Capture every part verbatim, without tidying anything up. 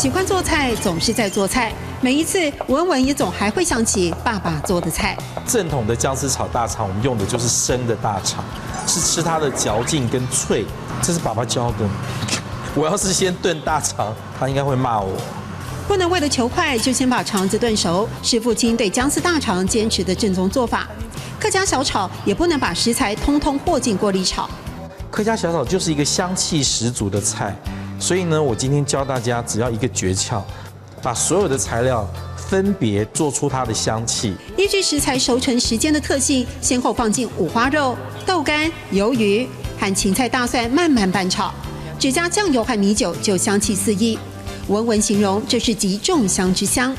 喜欢做菜，总是在做菜。每一次，文文也总还会想起爸爸做的菜。正统的姜丝炒大肠，我们用的就是生的大肠，是吃它的嚼劲跟脆。这是爸爸教的。我要是先炖大肠，他应该会骂我。不能为了求快就先把肠子炖熟，是父亲对姜丝大肠坚持的正宗做法。客家小炒也不能把食材通通和进锅里炒。客家小炒就是一个香气十足的菜，所以呢，我今天教大家只要一个诀窍，把所有的材料分别做出它的香气。依据食材熟成时间的特性，先后放进五花肉、豆干、鱿鱼和芹菜、大蒜慢慢拌炒，只加酱油和米酒就香气四溢。文文形容这是集众香之香。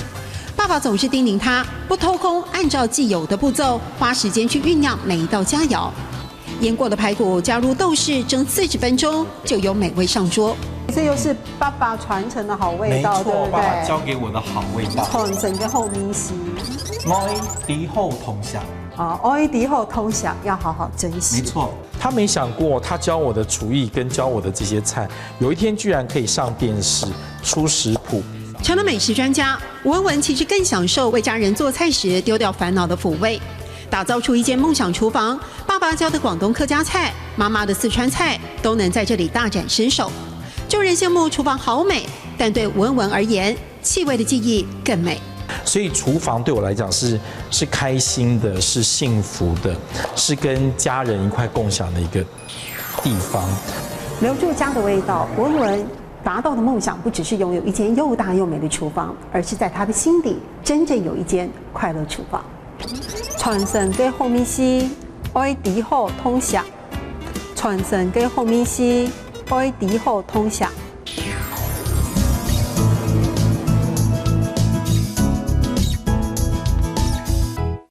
爸爸总是叮咛他不偷工，按照既有的步骤，花时间去酝酿每一道佳肴。腌过的排骨加入豆豉蒸四十分钟，就有美味上桌。这又是爸爸传承的好味道，对不对？给我的好味道。传承个好味緒。我的好同享。啊，爱的好同享，要好好珍惜。没错，他没想过，他教我的厨艺跟教我的这些菜，有一天居然可以上电视出食谱。成了美食专家，文文其实更享受为家人做菜时丢掉烦恼的抚慰，打造出一间梦想厨房。爸爸教的广东客家菜，妈妈的四川菜，都能在这里大展身手。众人羡慕厨房好美，但对文文而言，气味的记忆更美。所以厨房对我来讲是是开心的，是幸福的，是跟家人一块共享的一个地方。留住家的味道，文文达到的梦想不只是拥有一间又大又美的厨房，而是在他的心底真正有一间快乐厨房。传承个好味緒，爱的好同享。传承个好味緒，爱的好同享。